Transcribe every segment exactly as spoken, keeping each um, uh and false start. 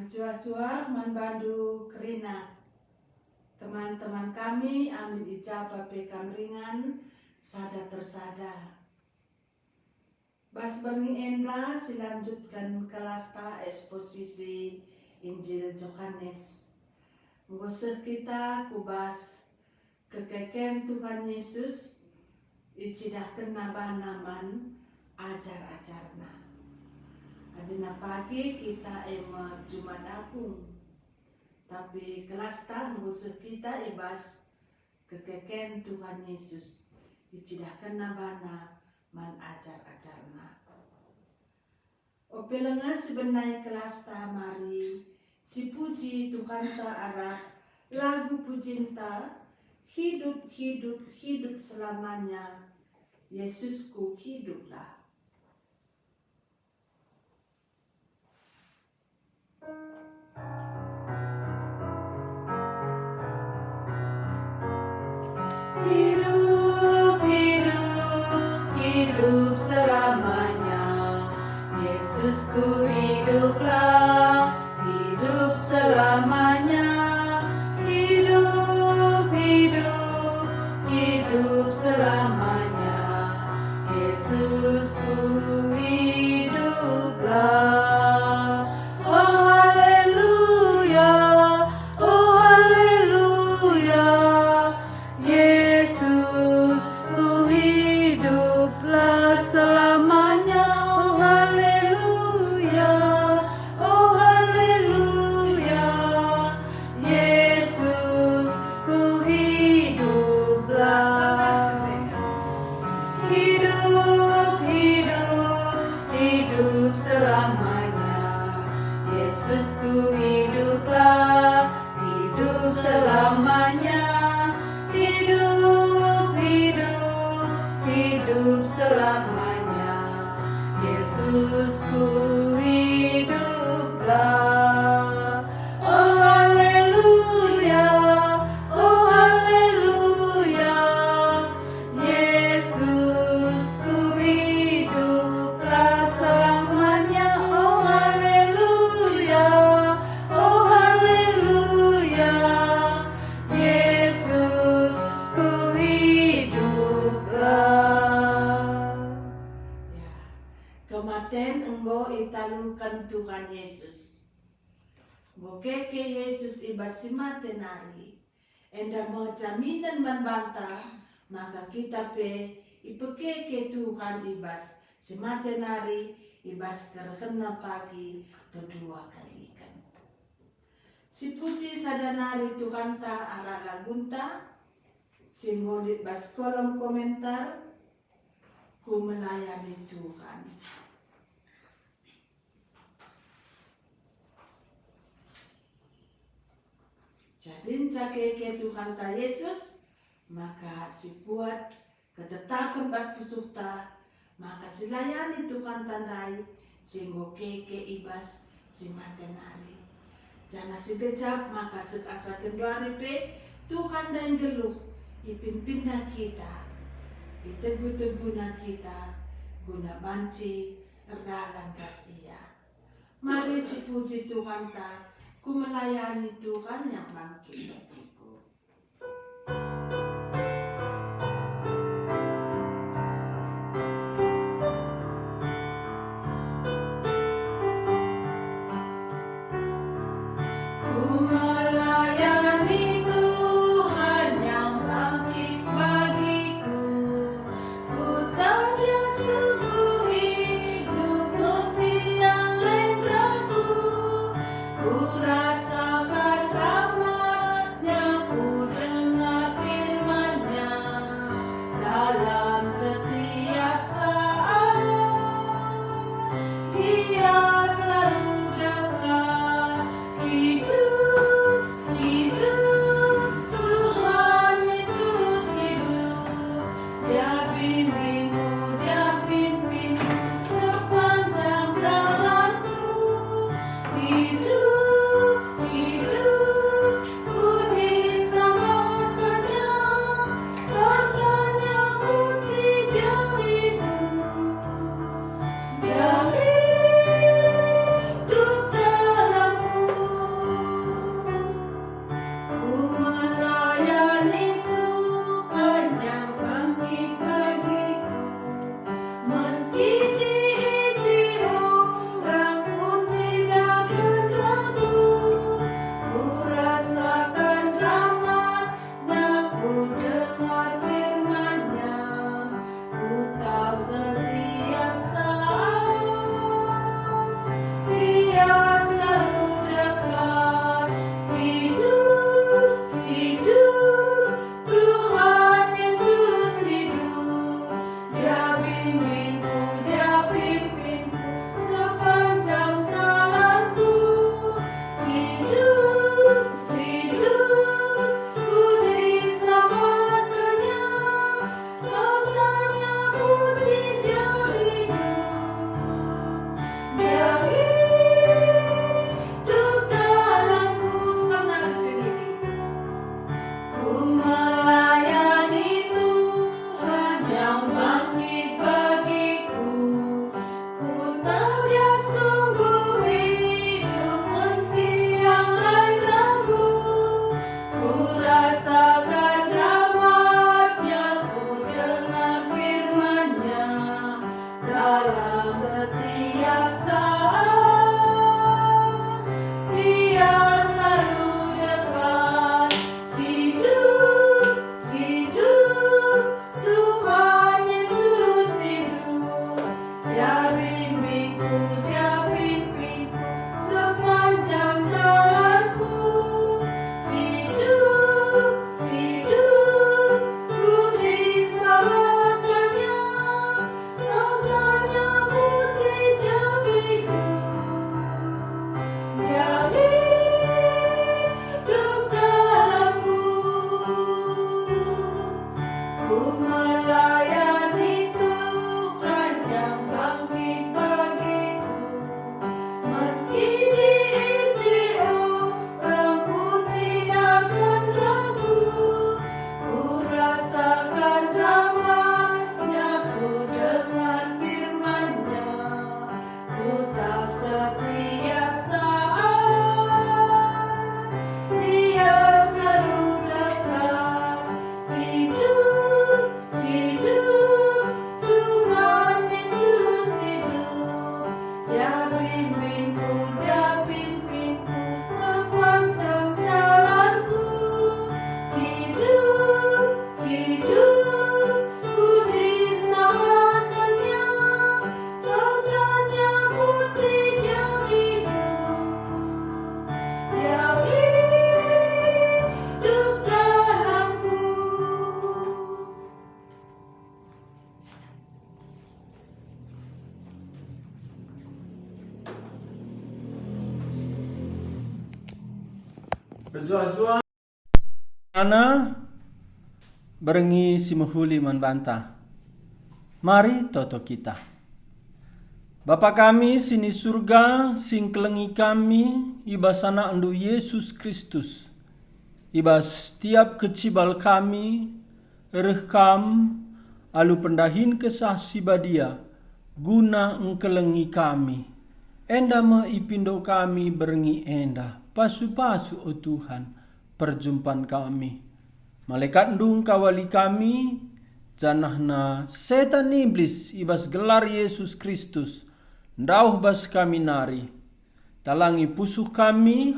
Juah-juah man bandu kerina, teman-teman kami, amin i ja pe kam ringan sada persada. Bas berngi enda silanjutken kelasta eksposisi Injil Johanes. Enggo seh kita ku bas kekeken Tuhan Yesus icidahkenNa baNa man ajar-ajarNa. Adina pagi kita e me Jumat Agung, tapi kelasta enggo seh kita i bas kekeken Tuhan Yesus icidahkenNa baNa man ajar-ajarNa. Ope langa sibenai kelasta, mari sipuji Tuhanta arah lagu pujinta, "Hidup, hidup, hidup selamanya, Yesusku, hiduplah." Hidup, hidup, hidup selamanya. Yesusku, hiduplah, hidup selamanya. Hidup, hidup, hidup selamanya. Yesusku, hiduplah. Oh, haleluya, oh, haleluya. Yesus, ku hiduplah selamanya. Oh, haleluya, oh, haleluya. Yesus, ku hiduplah. Hidup, hidup, hidup selamanya. Yesusku, hiduplah, hidup selamanya. Hidup, hidup, hidup selamanya. Yesusku, hiduplah. Oh, haleluya, oh, haleluya. Yesusku, hiduplah selamanya. Oh, haleluya, oh, haleluya. Yesusku, hiduplah. Ya, kematen enggo italuken Tuhan Yesus. Enggo keke Yesus i bas si mate nari. Enda me jaminen man banta maka kita pe ipekeke Tuhan i bas si mate nari, i bas kerehenNa pagi pedua kaliken. Sipuji sada nari Tuhanta arah lagunta si enggo lit bas kolom komentar, "Ku melayani Tuhan." Jadi, nca keke Tuhanta Yesus, maka sibuat ketetapen bas pusuhta, maka silayani Tuhanta ndai si enggo keke i bas si mate nari. Janah si gejap maka seh asa genduari pe Tuhan ndai nggeluh, ipimpinNa kita, itegu-teguna kita, guna banci erdalan ras Ia. Mari sipuji Tuhanta, ku melayani Tuhan yang bangkit bagiku. Ku melayani Tuhan yang bangkit bagiku. Kutanda sungguh hidup, Gusti yang lendraku. Kurasakan rahmat-Nya, kudengar Juah-juah. Ana berngi si mehuli man banta. Mari toto kita. Bapa kami si ni Surga, si ngkelengi kami i bas AnakNdu Yesus Kristus, i bas setiap kecibal kami, reh Kam alu pendahin Kesah Si Badia guna engkelengi kami. Enda me ipindo kami berngi enda. Pasu-pasu, o Tuhan, perjumpan kami. MalaikatNdu engkawali kami, janahna setan Iblis i bas gelar Yesus Kristus ndauh bas kami nari. Talangi pusuh kami,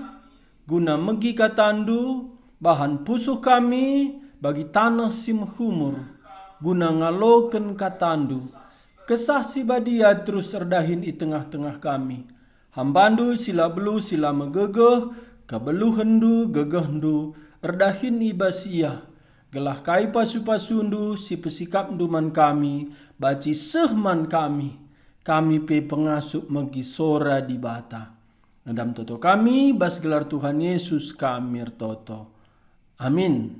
guna megi kataNdu, bahan pusuh kami bagi taneh si mehumur, guna ngaloken kataNdu. Kesah Si Badia terus erdahin i tengah-tengah kami. HambaNdu si la beluh, si la megegeh, kebeluhenNdu, gegehNdu, erdahin i bas ia, gelah kai pasu-pasuNdu si pesikapNdu man kami, banci seh man kami, kami pe pengasup megi sora Dibata. Ngendam toto kami, bas gelar Tuhan Yesus kami ertoto. Amin.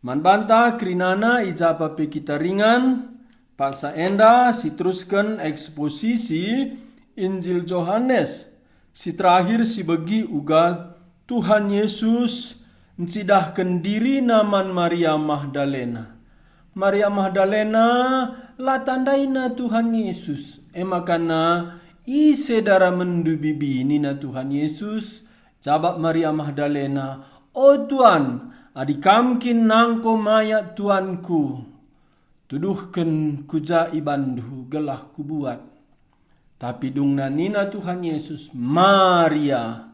Man banta kerinana i ja pe kita ringan, paksa enda siterusken eksposisi Injil Johanes, si terakhir si begi uga Tuhan Yesus ncidahken diriNa man Maria Magdalena. Maria Magdalena la tandaina Tuhan Yesus, e maka ise daramenndu bibi, nina Tuhan Yesus. Jabap Maria Magdalena, "O Tuan, adi Kam kin nangko mayat tuanku, tuduhken ku ja ibanNdu gelah kubuat." Tapi dungna nina Tuhan Yesus, "Maria!"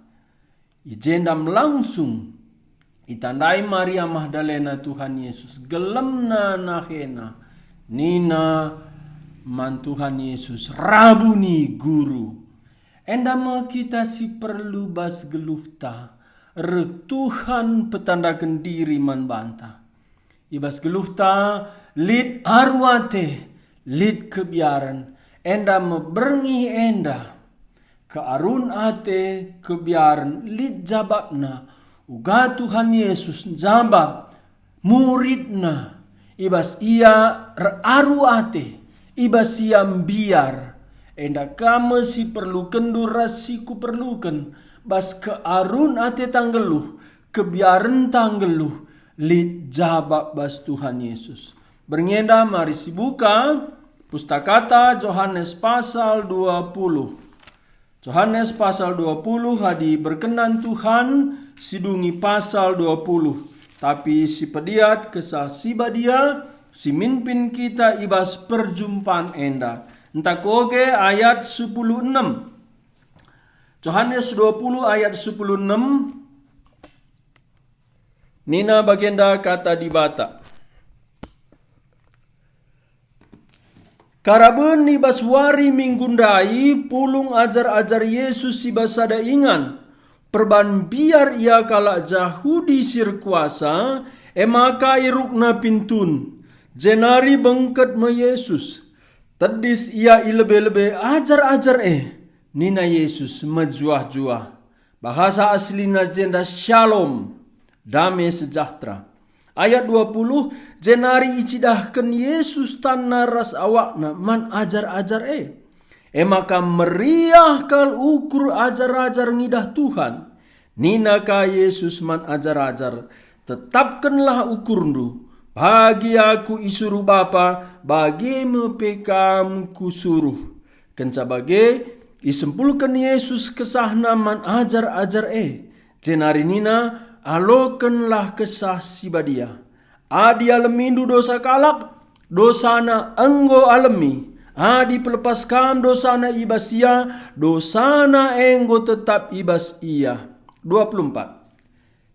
I jenda langsung itandai Maria Magdalena Tuhan Yesus, gelemna nahena, nina man Tuhan Yesus, "Rabuni, Guru." Enda me kita si perlu bas geluhta, reh Tuhan petandaken diri man banta. I bas geluhta lit aru ate, lit kebiaren, enda me berngi enda. Kearun ate, kebiaren lit jabapna, uga Tuhan Yesus njabap muridna, i bas ia eraru ate, i bas ia mbiar. Enda ka me si perlukenndu ras si kuperluken, bas kearun ateta nggeluh, kebiarenta nggeluh, lit jabap bas Tuhan Yesus. Berngi enda mari sibuka Pustakata Johanes pasal dua puluh. Johanes pasal dua puluh, adi berkenan Tuhan, sidungi pasal dua puluh. Tapi sipediat Kesah Si Badia, si mimpin kita i bas perjumpan enda. Ntah kuoge ayat sepuluh enem. Johanes dua puluh ayat sepuluh enem. Nina bagenda Kata Dibata, "Karaben i bas wari Minggu ndai pulung ajar-ajar Yesus i bas sada ingan, perban mbiar ia kalak Jahudi si erkuasa, e maka irukna pintun, jenari bengket me Yesus. Tedis ia i lebe-lebe ajar-ajar e, nina Yesus mejuah-juah." Bahasa aslina jenda Shalom, dame sejahtera. Ayat dua puluh, jenari icidahken Yesus tanna ras awakna man ajar-ajar e. E maka meriah kal ukur ajar-ajar ngidah Tuhan. Nina ka Yesus man ajar-ajar, "Tetapkenlah ukurndu. Bagi Aku isuruh Bapa, bage me pe kam Kusuruh." Kenca bage, isempulken Yesus kesahNa man ajar-ajar e, jenari nina, "Alokenlah Kesah Si Badia. Adi alemindu dosa kalak, dosana enggo alemi. Adi pelepas kam dosana i bas ia, dosana enggo tetap i bas ia." Dua puluh empat.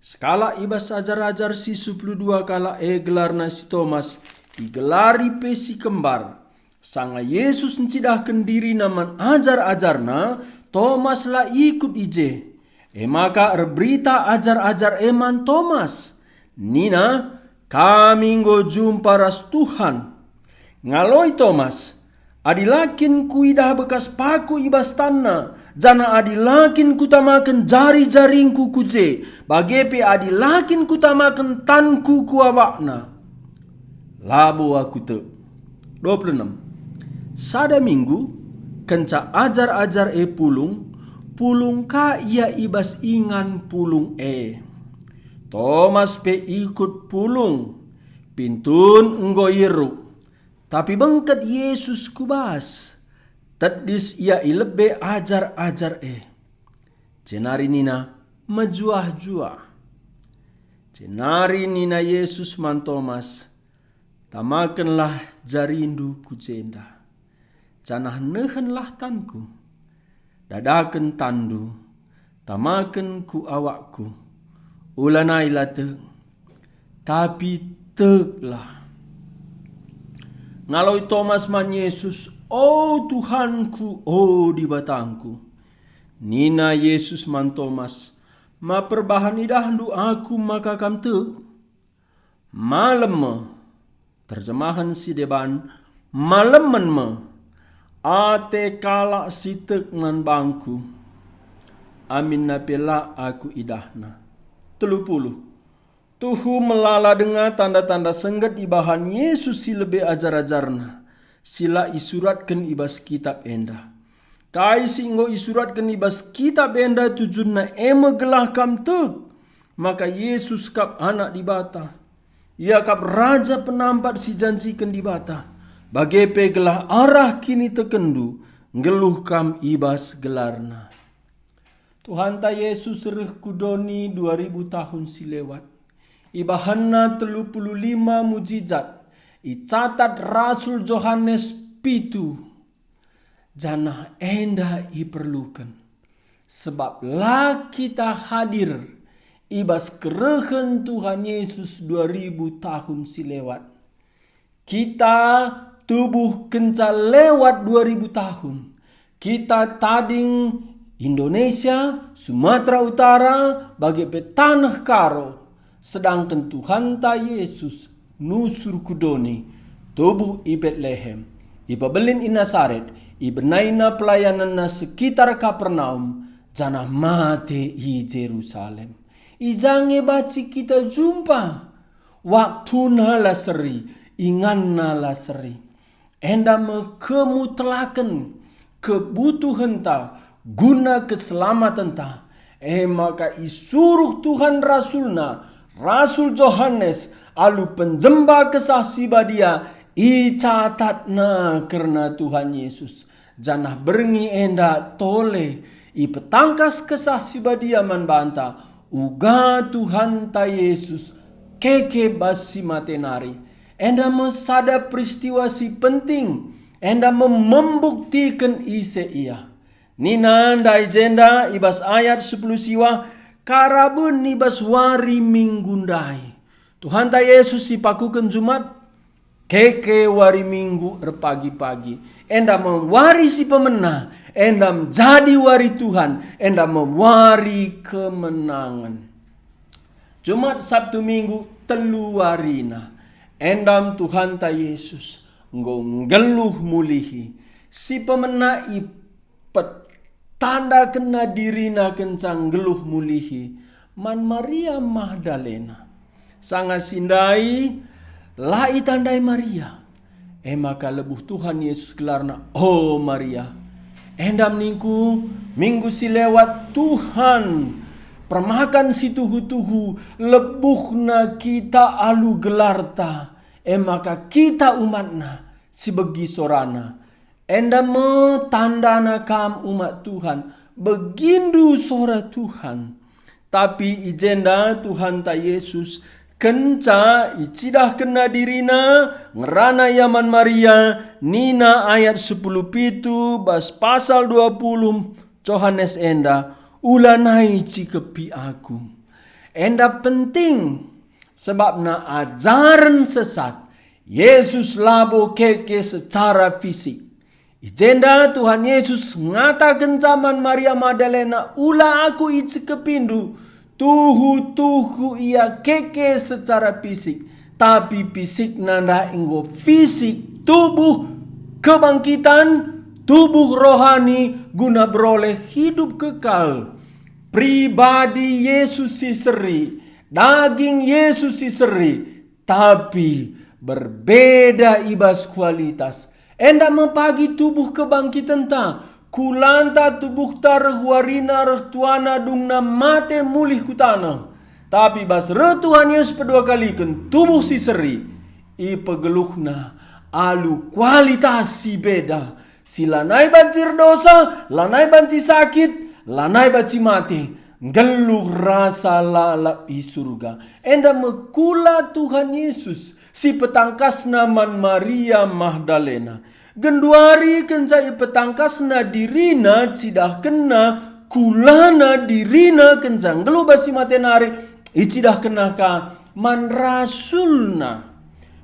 Sekalak i bas ajar-ajar si sepuluh dua kalak e gelarna si Tomas, igelari pe si kembar. Sanga Yesus ncidahken diriNa man ajar-ajarNa, Tomas la ikut i je. E maka erberita ajar-ajar e man Tomas. Nina, "Kami enggo jumpa ras Tuhan." Ngaloi Tomas, "Adi la kin kuidah bekas paku i bas tanna, Janah adi la kin kutamaken jari-jaringku ku je, bage pe adi la kin kutamaken tanku ku awakna, labo aku tek. Dua puluh enem. Sada minggu, kenca ajar-ajar e pulung, pulung ka ia i bas ingan pulung e. Tomas pe ikut pulung, pintun enggo ieruk. Tapi bengket Jesus ku bas, tedis ia i lebe ajar-ajar e. Jenari nina, "Mejuah-juah." Jenari nina Jesus man Tomas, "Tamakenlah jarindu ku jenda, janah nehenlah tanku. Dadaken tanndu, tamaken ku awakku. Ulanai la tek, tapi teklah." Ngaloi Tomas man Jesus, "O Tuhanku, o Dibatangku." Nina Jesus man Tomas, "Ma perbahan idahndu Aku maka kam tek? Malem me," terjemahen si deban, "malemen me ate kalak si tek man bangKu, aminna pe la Aku idahna." Telu puluh. Tuhu melala denga tanda-tanda sengget ibahan Jesus i lebe ajar-ajarNa, si la isuratken i bas kitap enda. Kai si enggo isuratken i bas kitap enda tujunna e me gelah kam tek maka Jesus kap Anak Dibata. Ia kap Raja Penampat si janjiken Dibata, bage pe gelah arah kinitekenndu nggeluh kam i bas gelarNa. Tuhanta Jesus reh ku doni dua ribu tahun si lewat. IbahanNa telu puluh lima mujizat, icatat Rasul Johanes pitu, janah enda iperluken, sebab la kita hadir i bas kerehen Tuhan Jesus dua ribu tahun si lewat. Kita tubuh kenca lewat dua ribu tahun. Kita tading Indonesia, Sumatera Utara, bage pe taneh Karo, sedangken Tuhanta Jesus nusur ku doni, tubuh i Betlehem, ipebelin i Nasaret, ibenaina pelayanenna sekitar Kapernaum, janah mate i Jerusalem. I ja nge banci kita jumpa. Waktuna la seri, inganna la seri. Enda me kemutelaken kebutuhenta guna keselamatenta. E maka isuruh Tuhan rasulna, Rasul Johanes, alu penjemba Kesah Si Badia, icatatna kerna Tuhan Yesus. Janah berngi enda tole ipetangkas Kesah Si Badia man banta, uga Tuhanta Yesus keke bas si mate nari. Enda me sada peristiwa si penting, enda me membuktiken ise Ia. Nina ndai jenda i bas ayat sepuluh siwah, karaben i bas wari Minggu ndai. Tuhanta Yesus ipakuken Jumat, keke wari Minggu erpagi-pagi, enda me wari si pemena, enda menjadi wari Tuhan, enda me wari kemenangen. Jumat, Sabtu, Minggu, telu warina, endam Tuhanta Yesus enggo nggeluh mulihi. Si pemena ipetandakenna dirina kenca nggeluh mulihi man Maria Magdalena. Sanga si ndai la itandai Maria. E maka lebuh Tuhan Yesus gelarna, "O Maria." Endam ningku, minggu si lewat Tuhan permakan si tuhu-tuhu lebuhna kita alu gelarta. E maka kita umatna si begi sorana. Enda me tandana kam umat Tuhan, begindu sora Tuhan. Tapi i jenda Tuhanta Yesus kenca icidahkenna dirina, ngerana Ia man Maria, nina ayat sepuluh pitu bas pasal dua puluh Johanes enda, "Ulanai cikepi Aku." Enda penting, sebabna ajaren sesat, Yesus labo keke secara fisik. I jenda Tuhan Yesus ngatakenca man Maria Magdalena, "Ula Aku icekepindu." Tuhu-tuhu Ia keke secara fisik, tapi fisikna ndai enggo fisik, tubuh, kebangkitan, tubuh rohani guna beroleh hidup kekal. Pribadi Yesus si seri, daging Yesus si seri, tapi berbeda i bas kualitas. Enda me pagi tubuh kebangkitenta, kulanta tubuhta reh warina reh tuana dungna mate mulih ku taneh. Tapi bas reh Tuhan Yesus pedua kaliken tubuh si seri, ipegeluhna alu kualitas si beda, si lanai banci erdosa, lanai banci sakit, lanai banci mate, nggeluh rasa lalap i Surga. Enda me kula Tuhan Yesus si petangkasNa man Maria Magdalena. Genduari kenca ipetangkasNa diriNa, icidahkenNa kulana diriNa kenca nggeluh bas si mate nari, icidahkenNa ka man rasulNa.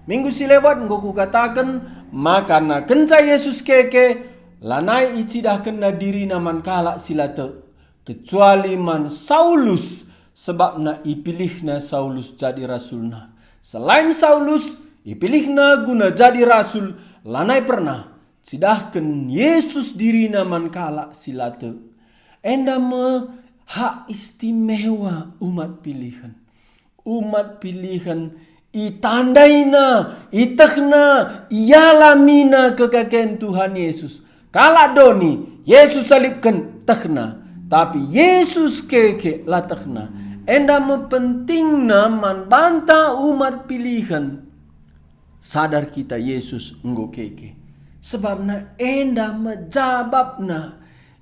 Minggu si lewat enggo kukataken maka kenca Yesus keke, lanai icidahkenNa diriNa man kalak si la tek, kecuali man Saulus, sebabna ipilihNa Saulus jadi rasulNa. Selain Saulus, ipilihNa guna jadi rasul, lanai pernah cidahken Yesus diriNa man kalak si la tek. Enda me hak istimewa umat pilihen. Umat pilihen itandaina, itehna, ialamina kekaken Tuhan Yesus. Kalak doni, Yesus salibken, tehna. Tapi Yesus keke la tehna. Enda me pentingna man banta umat pilihen. Sadar kita Yesus enggo keke. Sebabna enda me jabapna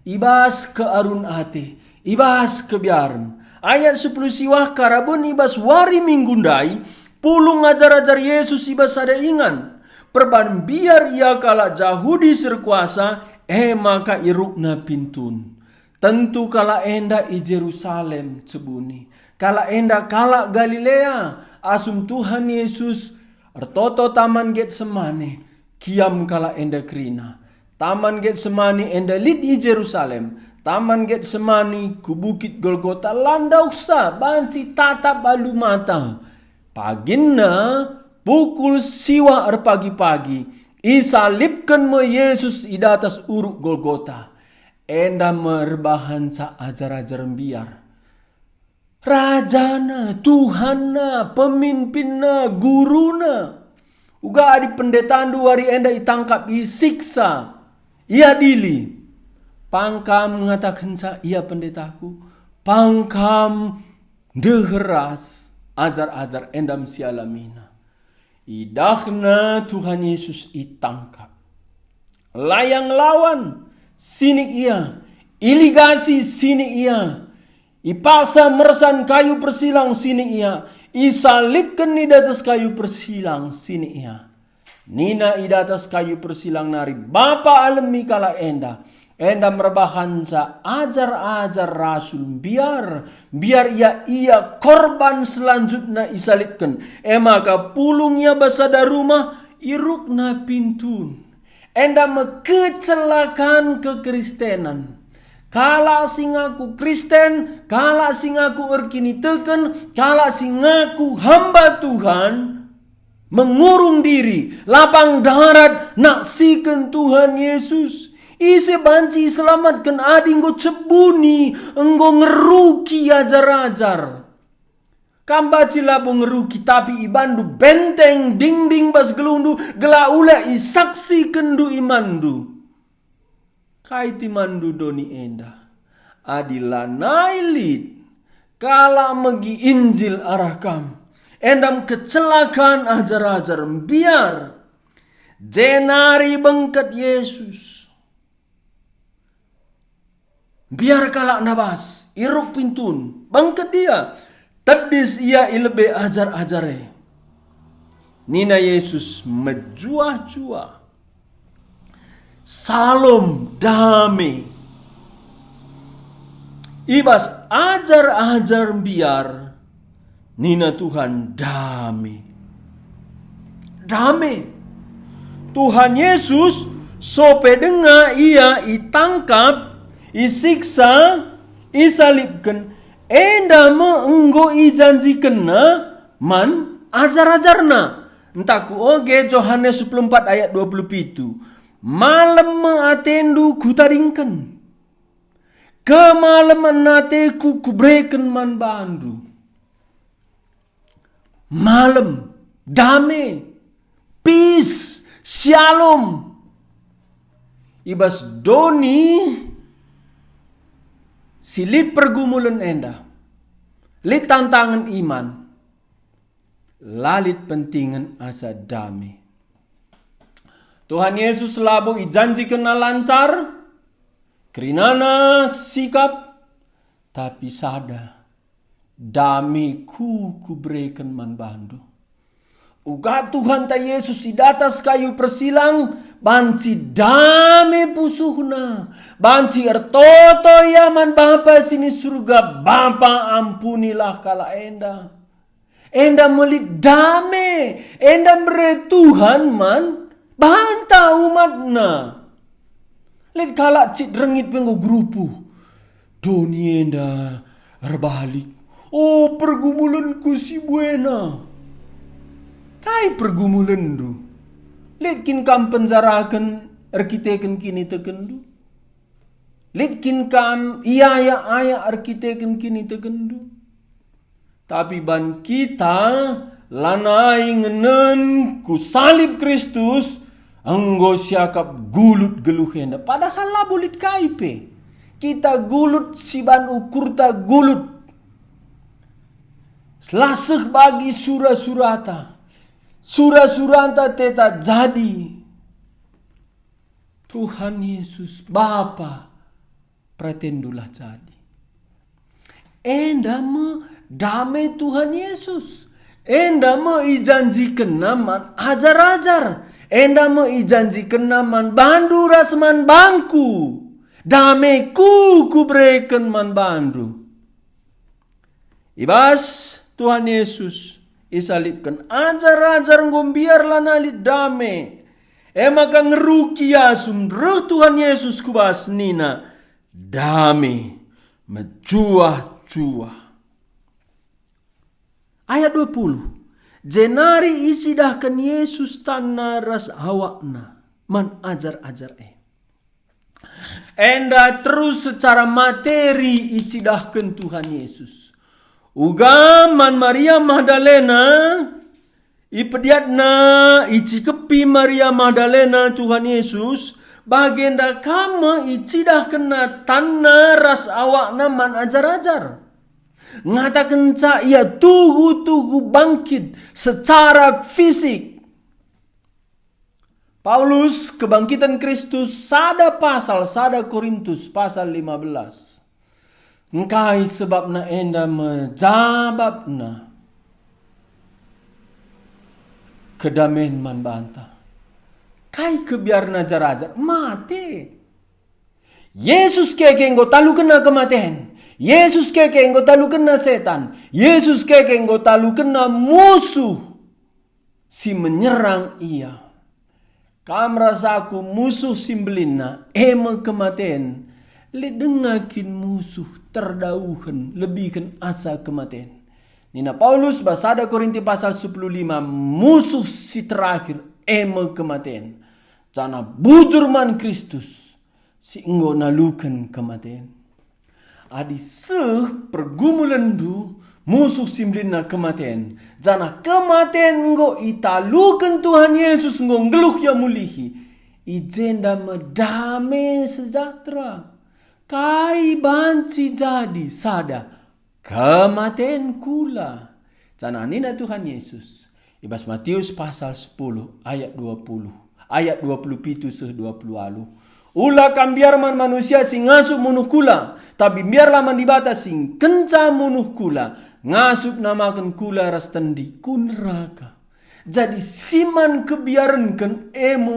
i bas kearun ate, i bas kebiaren. Ayat sepuluh siwah karaben i bas wari Minggu ndai, pulung ajar-ajar Yesus i bas sada ingan. Perban mbiar ia kalak Jahudi si erkuasa, e maka irukna pintun. Tentu kalak enda i Jerusalem cebuni. Kalak enda kalak Galilea, asum Tuhan Yesus ertoto Taman Getsemane, kiam kalak enda kerina. Taman Getsemane enda lit i Jerusalem. Taman Getsemane ku Bukit Golgota la ndauhsa banci tatap alu mata. Paginna pukul siwah erpagi-pagi, isalibken me Yesus i datas uruk Golgota. Enda me erbahanca ajar-ajar mbiar. Rajana, Tuhanna, pemimpinna, guruna. Uga adi pendetandu wari enda itangkap, isiksa, iadili. Pang kam ngatakenca ia pendetaku, pang kam ndeher ras ajar-ajar enda me si alamina. Idahna Tuhan Yesus itangkap. La ia ngelawan, sinik ia, iligasi, sinik ia, ipaksa mersan kayu persilang, sinik ia, isalibken i datas kayu persilang, sinik ia. Nina i datas kayu persilang nari, "Bapa, alemi kalak enda." Enda merbahanca ajar-ajar rasul mbiar, mbiar ia, ia korban selanjutna isalibken. E maka pulung ia bas sada rumah, irukna pintun. Enda me kecelakan kekristenan. Kalak si ngaku Kristen, kalak si ngaku erkiniteken, kalak si ngaku hamba Tuhan, mengurung diri, lapang darat, naksiken Tuhan Yesus. Ise banci iselamatken adi enggo cebuni, enggo ngeruki ajar-ajar? Kam banci labo ngeruki, tapi ibandu benteng dingding bas geluhndu, gelah ulih isaksikenndu imanndu. Kai timanndu doni enda? Adi lanai lit kalak megi Injil arah kam, enda me kecelakan ajar-ajar mbiar. Jenari bengket Yesus. Mbiar kalak nabas, iruk pintun, bengket ia, tedis ia i lebe ajar-ajar e. Nina Yesus mejuah-juah, "Salom, dame." I bas ajar-ajar mbiar, nina Tuhan, "Dame. Dame." Tuhan Yesus, sope denga ia itangkap, isiksa, isalibken, enda me enggo ijanjikenNa man ajar-ajarNa. Ntah ku oge Johanes sepuluh empat ayat dua puluh pitu, Malem me atendu kutadingken, kemalemen ateku kubereken man bandu. Malem, dame, peace, shalom. I bas doni si lit pergumulen enda, lit tantangen iman, la lit pentingen asa dame. Tuhan Yesus labo ijanjikenNa lancar, kerinana sikap, tapi sada, "Dameku kubereken man bandu." Uga Tuhanta Yesus i datas kayu persilang, banci dame pusuhNa, banci ertoto Ia man Bapa si ni Surga, "Bapa, ampunilah kalak enda." Enda me lit dame, enda mere Tuhan man banta umatNa. Lit kalak cit rengit pe enggo gerupuh. Doni enda erbalik. O, pergumulenku si buena! Kai pergumulenndu? Lit kin kam penjaraken erkiteken kinitekenndu? Lit kin kam iayak-ayak erkiteken kinitekenndu? Tapi ban kita, lanai ngenen ku salib Kristus, enggo siakap gulut geluh enda. Padahal labo lit kai pe. Kita gulut si ban ukurta gulut. Selaseh bagi sura-surata. Sura-suranta teta jadi. Tuhan Yesus, Bapa, peratenNdulah jadi. Enda me dame Tuhan Yesus. Enda me ijanjikenNa man ajar-ajar. Enda me ijanjikenNa man bandu ras man bangku. "DameKu kubereken man bandu." I bas Tuhan Yesus isalibken, ajar-ajar enggo mbiar lanai lit dame. E maka ngeruki asum reh Tuhan Yesus ku bas nina, "Dame mejuah-juah." Ayat dua puluh, jenari icidahken Yesus tanNa ras awakNa man ajar-ajar e. Enda terus secara materi icidahken Tuhan Yesus. Uga man Maria Magdalena, ipediatna, icikepi Maria Magdalena Tuhan Yesus, bagenda ka me icidahkenna tanNa ras awakNa man ajar-ajar. Ngatakenca ia tuhu-tuhu bangkit secara fisik. Paulus, Kebangkiten Kristus, sada pasal, sada Korintus pasal lima belas. Engkai sebabna enda me jabapna kedamen man banta? Kai kebiarna ajar-ajar? Mate. Yesus keke enggo talukenna kematen. Yesus keke enggo talukenna setan. Yesus keke enggo talukenna musuh si menyerang ia. Kam ras aku musuh si mbelinna, e me kematen. Lit denga kin musuh terdauhen lebihen asa kematen? Nina Paulus bas sada Korinti pasal sepuluh lima, musuh si terakhir e me kematen. Janah bujur man Kristus si enggo naluken kematen. Adi seh pergumulenndu, musuh si mbelinna kematen, janah kematen enggo italuken Tuhan Yesus, enggo nggeluh Ia mulihi, i jenda me dame sejahtera. Kai banci jadi sada? Kematen kula. Janah nina Tuhan Yesus i bas Matius pasal sepuluh ayat dua puluh, ayat dua puluh pitu seh dua puluh waluh, "Ula kam mbiar man manusia si ngasup munuh kula, tapi mbiarlah man Dibata si ngkenca munuh kula, ngasup namaken kula ras tendi ku neraka." Jadi si man kebiarenken e me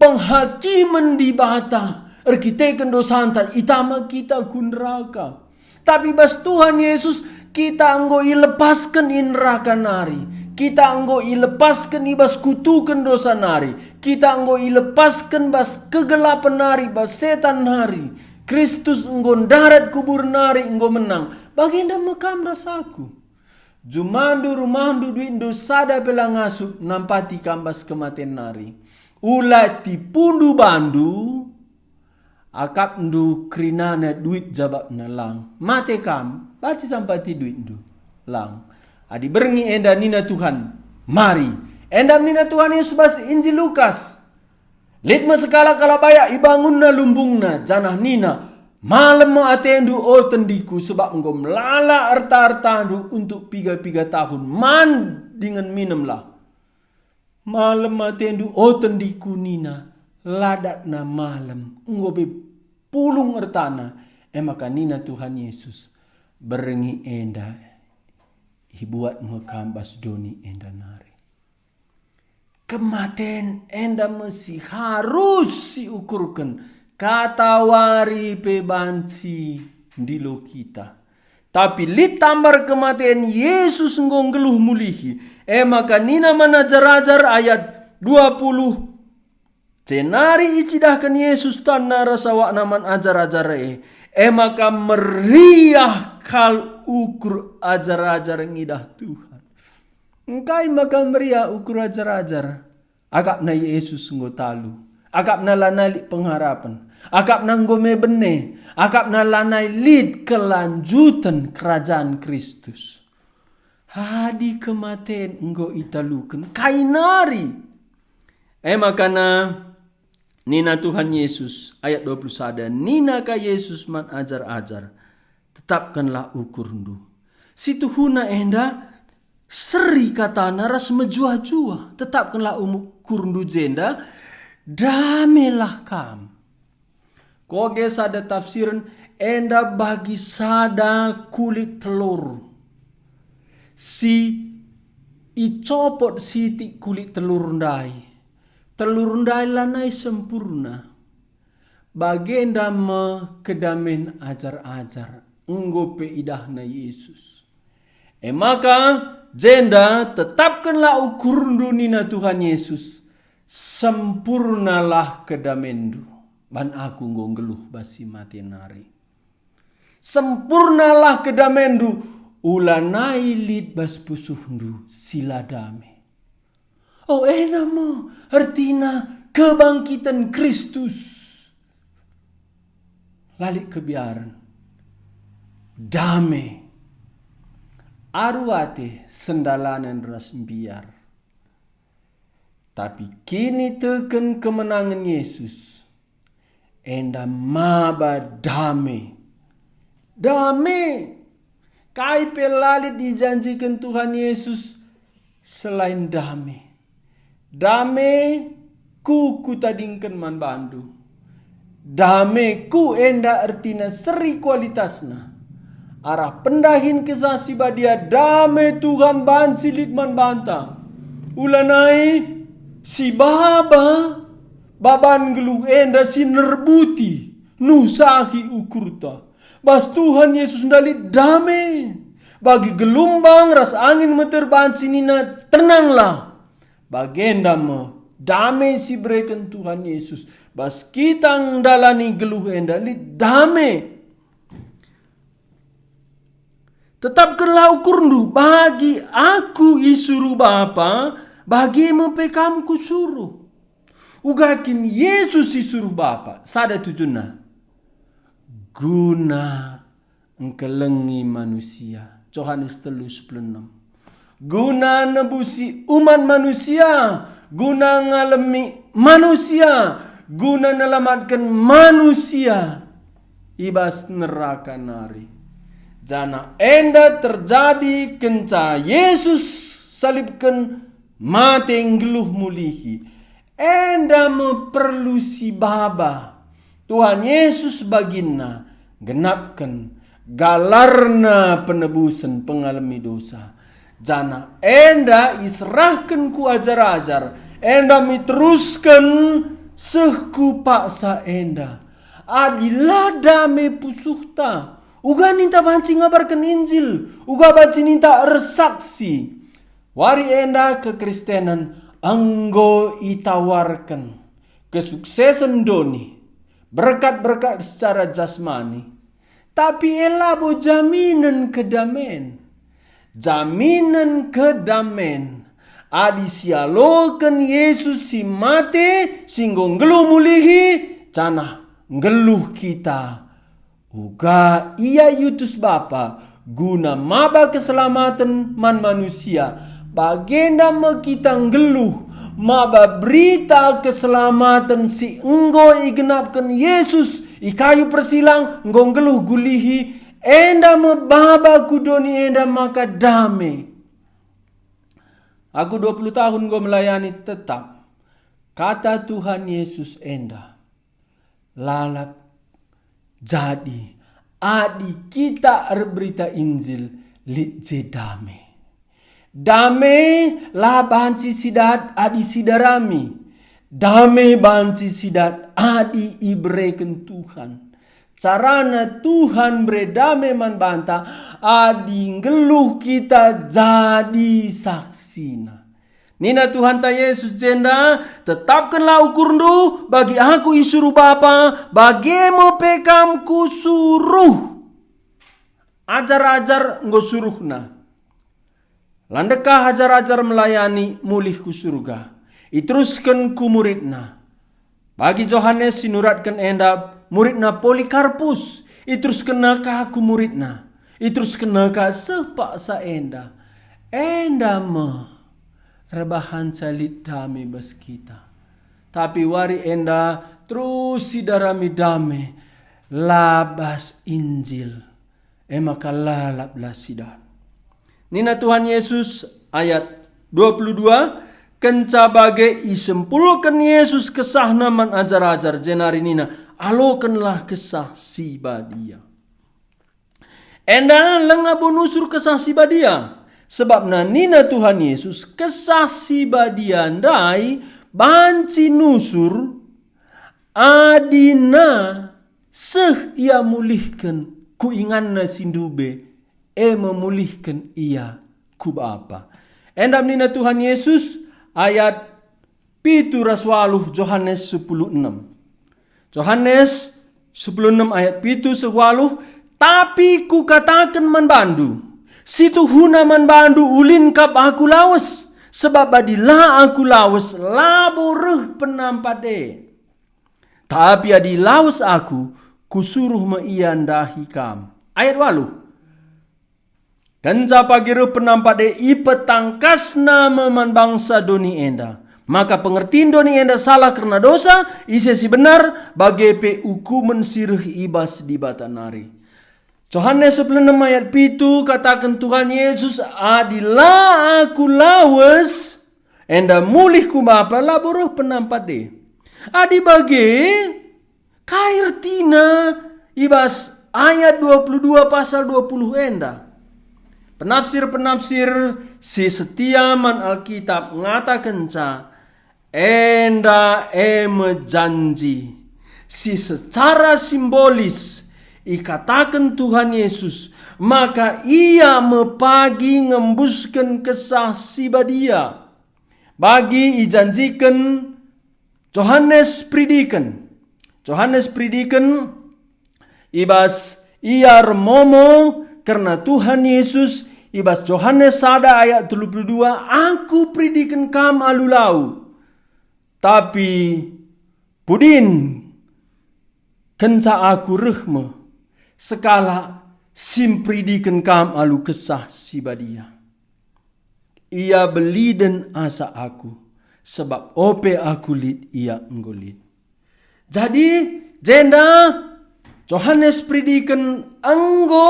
penghakimen Dibata erkiteken dosanta itama kita ku neraka. Tapi bas Tuhan Yesus kita enggo ilepasken i neraka nari. Kita enggo ilepasken i bas kutuken dosa nari. Kita enggo ilepasken bas kegelapen nari, bas setan nari. Kristus enggo ndarat kubur nari, enggo menang. Bagenda me kam ras aku. Jumandu, rumahndu, duitndu sada pe la ngasup nampati kam bas kematen nari. ula tipundu bandu, akapndu kerinana duit jabapna lang. Mate kam, banci sampati duitndu lang. Adi berngi enda nina Tuhan, mari. Enda nina Tuhan Yesus bas Injil Lukas. Lit me sekalak kalak bayak ibangunna lumbungna, janah nina, "Malem me atendu, o tendiku, sebab enggo melala erta-ertandu untuk piga-piga tahun, man dingen minemlah." Malem atendu, o tendiku, nina, la datna malem, enggo pe pulung ertana. E maka nina Tuhan Yesus, berngi enda ibuat me kam bas doni enda nari. Kematen enda me si harus siukurken, katawari pe banci ndilo kita. Tapi lit tambar kematen, Yesus enggo nggeluh mulihi. E maka nina man ajar-ajar, ayat dua puluh, jenari icidahken Yesus tanna ras awakna man ajar-ajar e. E maka meriah kal ukur ajar-ajar ngidah Tuhan. Engkai maka meriah ukur ajar-ajar? Akapna Yesus enggo talu. Akapna lanai lit pengharapen. Akapna enggo me bene. Akapna lanai lit kelanjuten kerajan Kristus. Adi kematen enggo italuken, kai nari? E maka nina Tuhan Yesus, ayat dua puluh sada, nina ka Yesus man ajar-ajar, "Tetapkenlah ukurndu." Situhuna enda seri katana ras mejuah-juah. "Tetapkenlah ukurndu jenda, damelah kam." Koge sada tafsiren, enda bagi sada kulit telur. Si icopot sitik kulit telur ndai. Telur ndai lanai sempurna. Bagenda me kedamen ajar-ajar enggo pe idahna Yesus. E maka, jenda tetapkenlah ukurndu, nina Tuhan Yesus, sempurnalah kedamenndu, ban Aku enggo nggeluh bas si mate nari. Sempurnalah kedamenndu, ulanai lit bas pusuhndu si la dame. O, ena me ertina kebangkiten Kristus. La lit kebiaren. Dame. Aru ate sendalanen ras mbiar. Tapi kiniteken kemenangen Yesus, enda maba dame. Dame! Kai pe la lit ijanjiken Tuhan Yesus selain dame. "Dameku kutadingken man bandu." Dameku enda ertina seri kualitasna. Arah pendahin Kesah Si Badia, dame Tuhan banci lit man banta. Ulanai si baba, baban nggeluh enda si nerbuti, nusahi ukurta. Bas Tuhan Yesus ndai lit dame. Bagi gelumbang ras angin meter banci nina, "Tenanglah." Bagenda me dame si ibereken Tuhan Yesus. Bas kita ndalani geluh enda lit dame. "Tetapkenlah ukurndu, bagi Aku isuruh Bapa, bage me pe kam Kusuruh." Uga kin Yesus isuruh Bapa, sada tujunna, guna engkelengi manusia. Johanes telu sepuluh enem. Guna nebusi umat manusia, guna ngalemi manusia, guna nelamatken manusia i bas neraka nari. Janah enda terjadi kenca Yesus salibken, mate, nggeluh, mulihi. Enda me perlu si baba. Tuhan Yesus bagina genapken galarna penebusen pengalemi dosa. Janah enda iserahken ku ajar-ajar, enda miterusken seh ku paksa enda. Adi la dame pusuhta, uga ninta banci ngabarken Injil, uga banci ninta ersaksi. Wari enda kekristenen enggo itawarken kesuksesen doni, berkat-berkat secara jasmani, tapi e labo jaminen kedamen. Jaminen kedamen Adi sialoken Yesus si mate, si enggo nggeluh mulihi, janah nggeluh kita, uga ia iutus Bapa guna maba keselamaten man manusia, bagenda me kita nggeluh maba berita keselamaten si enggo igenapken Yesus i kayu persilang, enggo nggeluh gulihi, enda me baba ku doni enda maka dame. Aku dua puluh tahun enggo melayani, tetap kata Tuhan Yesus enda lalap jadi. Adi kita erberita Injil, lit je dame. Dame la banci sidat adi sidarami. Dame banci sidat adi ibereken Tuhan. Carana Tuhan mbere dame man banta, adi nggeluh kita jadi saksina. Nina Tuhanta Yesus jenda, "Tetapkenlah ukurndu, bagi Aku isuruh Bapa, bage me pe kam Kusuruh." Ajar-ajar enggo suruhNa. La ndekah ajar-ajar melayani mulih ku Surga. Iterusken ku muridna. Bagi Johanes si nuratken enda, muridna Polikarpus, iteruskenna ka ku muridna, iteruskenna ka seh paksa enda. Enda me erbahanca lit dame bas kita. Tapi wari enda terus sidarami dame, la bas Injil. E maka lalaplah sidat. Nina Tuhan Yesus, ayat dua puluh dua, kenca bage isempulken Yesus kesahNa man ajar-ajar jenari nina, "Alokenlah Kesah Si Badia." Enda langa bo nusur Kesah Si Badia, sebabna nina Tuhan Yesus, Kesah Si Badia ndai banci nusur adina seh Ia mulihken ku inganNa si ndube, e me mulihken Ia ku Bapa. Enda nina Tuhan Yesus, ayat pitu ras waluh Johanes sepuluh enem. Johanes sepuluh enem ayat pitu seh waluh, "Tapi Kukataken man bandu, situhuna man bandu ulin kap Aku lawes, sebab adi la Aku lawes, labo reh Penampat e." Tapi adi lawes Aku, Kusuruh me Ia ndahi kam. Ayat waluh. Kenca pagi reh Penampat e, ipetangkasNa me man bangsa doni enda. Maka pengertin doni enda salah kerna dosa, ise si benar, bage pe ukumen si reh i bas Dibata nari. Johanes sepuluh enem ayat pitu kataken Tuhan Yesus, "Adi la Aku lawes, enda mulih ku Bapa, labo reh Penampat e." Adi bage, kai ertina i bas ayat dua puluh dua pasal dua puluh enda? Penafsir-penafsir si setia man Alkitab ngatakenca, enda e me janji si secara simbolis ikataken Tuhan Yesus, maka Ia me pagi ngembusken Kesah Si Badia. Bagi ijanjiken Johanes Peridiken. Johanes Peridiken i bas ia ermomo kerna Tuhan Yesus i bas Johanes sada ayat telu puluh dua, "Aku peridiken kam alu lau, tapi pudin kenca Aku reh me sekalak si mperidiken kam alu Kesah Si Badia." Ia beliden asa Aku, sebab ope Aku lit, ia enggo lit. Jadi, jenda Johanes Peridiken enggo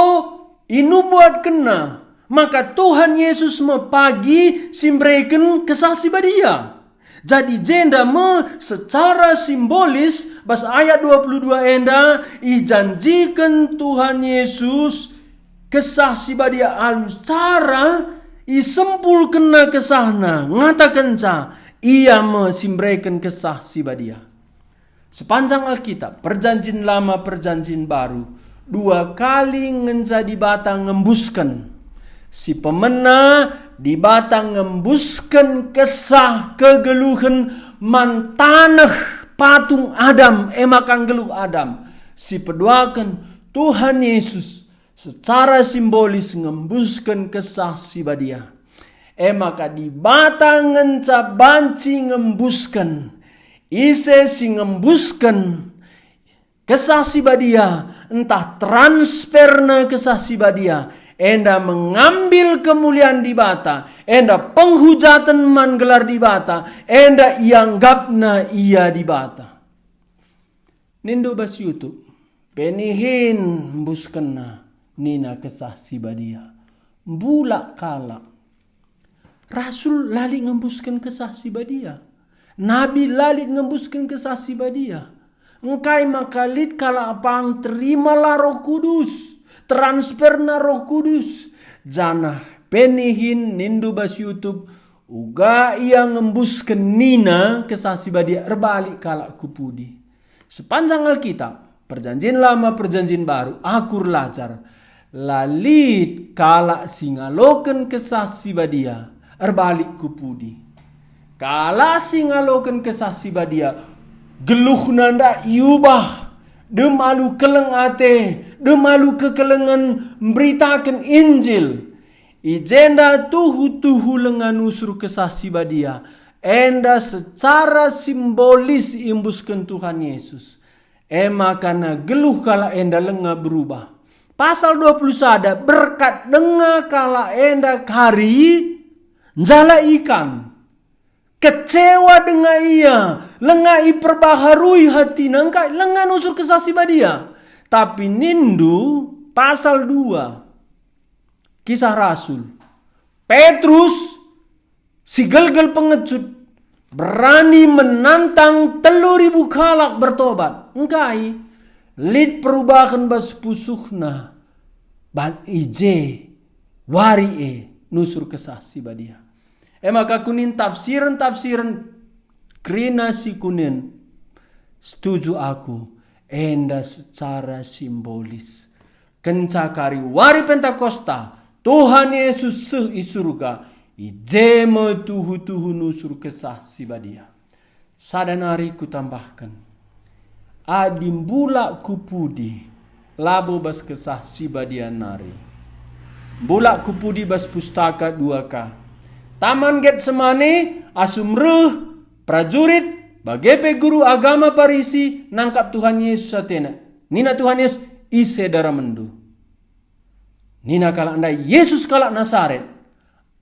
inubuatkenna maka Tuhan Yesus me pagi si mbereken Kesah Si Badia. Jadi jenda me secara simbolis bas ayat dua puluh dua enda ijanjiken Tuhan Yesus Kesah Si Badia alu cara isempulkenNa KesahNa, ngatakenca Ia me si mbereken Kesah Si Badia. Sepanjang Alkitab, Perjanjin Lama, Perjanjin Baru, dua kali ngenca Dibata ngembusken. Si pemena, Dibata ngembusken kesah kegeluhen man taneh patung Adam, e maka nggeluh Adam. Si peduaken, Tuhan Yesus secara simbolis ngembusken Kesah Si Badia. E maka Dibata ngenca banci ngembusken. Ise si ngembusken Kesah Si Badia, ntah transferna Kesah Si Badia, enda mengambil kemulian Dibata, enda penghujaten man gelar Dibata, enda ianggapna ia Dibata. Nindu bas YouTube, "Benihin mbuskenna," nina Kesah Si Badia. Mbulak kalak. Rasul la lit ngembusken Kesah Si Badia. Nabi la lit ngembusken Kesah Si Badia. Engkai maka lit kalak pang terimalah Roh Kudus, transferna Roh Kudus. Janah benihin nindu bas YouTube, "Uga ia ngembusken," nina Kesah Si Badia, erbalik kalak ku pudi. Sepanjang Alkitab, Perjanjin Lama, Perjanjin Baru, aku erlajar, la lit kalak si ngaloken Kesah Si Badia erbalik ku pudi. Kalak si ngaloken Kesah Si Badia, geluhna ndak iubah, dem alu keleng ate, dem alu kekelengen mberitaken Injil. I jenda tuhu-tuhu langa nusur Kesah Si Badia, enda secara simbolis iembusken Tuhan Yesus. E maka na geluh kalak enda langa berubah. Pasal dua puluh sada, berkat denga kalak enda kari njala ikan. Kecewa denga ia, langa iperbaharui hatina, engkai langa nusur Kesah Si Badia. Tapi nindu pasal dua, Kisah Rasul, Petrus si gelgel pengecut, berani menantang telu ribu kalak bertobat. Engkai? Lit perubahen bas pusuhna. Ban i je wari e nusur Kesah Si Badia. E maka kunin tafsiren-tafsiren kerina si kunin, setuju aku, enda secara simbolis. Kenca kari wari Pentakosta, Tuhan Yesus seh i surga, i je me tuhu-tuhu nusur Kesah Si Badia. Sada nari kutambahken, adi mbulak ku pudi, labo bas Kesah Si Badia nari. Mbulak ku pudi bas Pustaka dua K. Taman Getsemane, asum reh prajurit, bage pe guru agama Parisi nangkap Tuhan Yesus atena. Nina Tuhan Yesus, "Ise daramenndu?" Nina kalak ndai, "Yesus kalak Nasaret."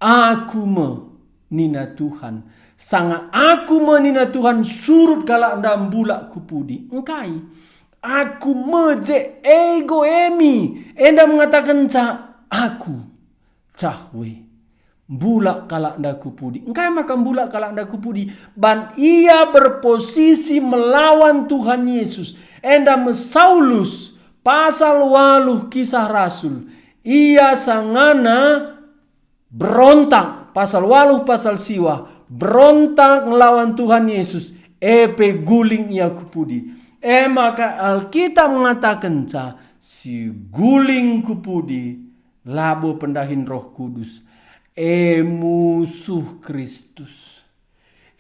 "Aku me," nina Tuhan. Sanga "Aku me," nina Tuhan, surut kalak enda mbulak ku pudi. Engkai? "Aku me je, ego emi," enda mengatakenca "Aku." Cahwe. Mbulak kalak enda ku pudi. Engkai maka mbulak kalak enda ku pudi? Ban ia berposisi melawan Tuhan Yesus. Enda me Saulus, pasal waluh Kisah Rasul. Ia sangana berontak, pasal waluh, pasal siwah, berontak ngelawan Tuhan Yesus, e pe guling ia ku pudi. E maka Alkitab mengatakenca, si guling ku pudi labo pendahin Roh Kudus, e musuh Kristus.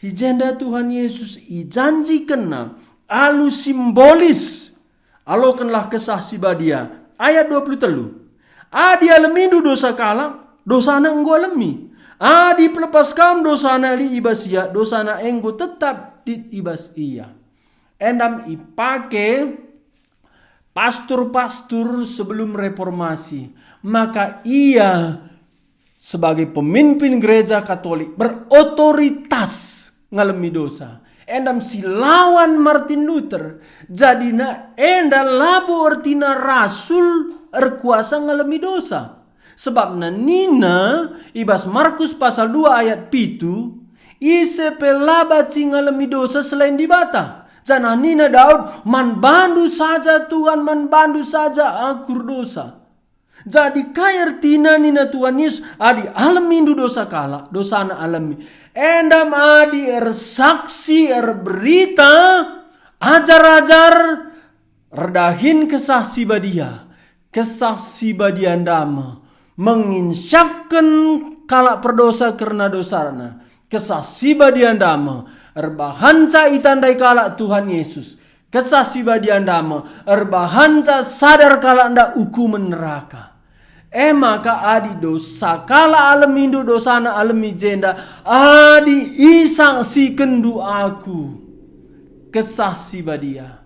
I jenda Tuhan Yesus ijanjikenNa alu simbolis, "Alokenlah Kesah Si Badia." Ayat dua puluh telu, "Adi alemindu dosa kalak, dosana enggo alemi. Adi pelepas kam dosana lit i bas ia, dosana enggo tetap lit i bas ia." Endam ipake pastor-pastor sebelum reformasi, maka ia sebagai pemimpin gereja Katolik berotoritas ngalemi dosa. Endam si lawan Martin Luther, jadina enda labo ertina rasul erkuasa ngalemi dosa. Sebabna nina i bas Markus pasal dua ayat pitu, "Ise pe la banci ngalemi dosa selain Dibata." Janah nina Daud, "Man bandu saja, Tuhan, man bandu saja aku erdosa." Jadi kai ertina nina Tuhan Yesus, "Adi alemindu dosa kalak, dosana alemi." Endam adi ersaksi, erberita, ajar-ajar, erdahin Kesah Si Badia, Kesah Si Badia ndame menginsyafken kalak perdosa kerna dosana. Kesah Si Badia ndame erbahanca itandai kalak Tuhan Yesus. Kesah Si Badia ndame erbahanca sadar kalak nda ukumen neraka. E maka adi dosa kalak alemindu dosana alemi jenda, adi isaksikenndu aku, Kesah Si Badia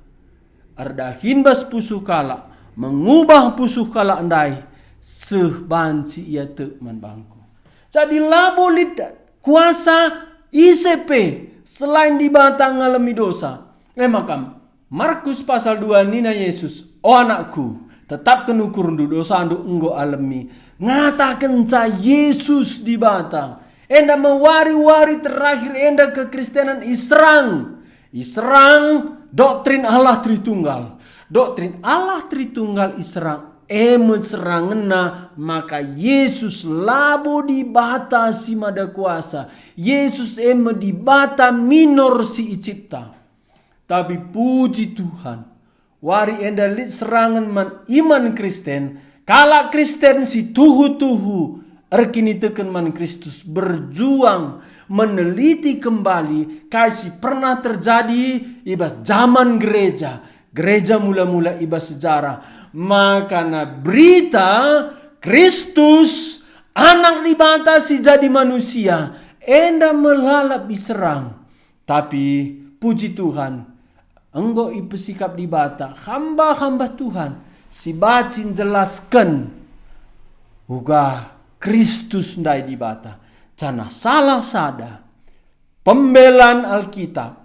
erdahin bas pusuh kalak, mengubah pusuh kalak ndai, seh banci ia tek man bangku. Jadi labo lit kuasa ise pe selain Dibata ngalemi dosa. E maka Markus pasal dua nina Jesus, "O anakku, tetapken ukurndu, dosandu enggo alemi." Ngatakenca Jesus Dibata. Enda me wari-wari terakhir enda kekristenan iserang. Iserang doktrin Allah Tritunggal. Doktrin Allah Tritunggal iserang, e me serangenna maka Jesus labo Dibata si mada kuasa. Jesus e me Dibata minor si icipta. Tapi puji Tuhan, wari enda lit serangen man iman Kristen, kalak Kristen si tuhu-tuhu erkiniteken man Kristus, berjuang meneliti kembali kai si pernah terjadi i bas jaman gereja, gereja mula-mula i bas sejarah. Makana berita Kristus, Anak Dibata si jadi manusia, enda me lalap iserang. Tapi puji Tuhan, enggo ipesikap Dibata hamba-hamba Tuhan si banci njelasken uga Kristus ndai Dibata. Janah salah sada pembelan Alkitab,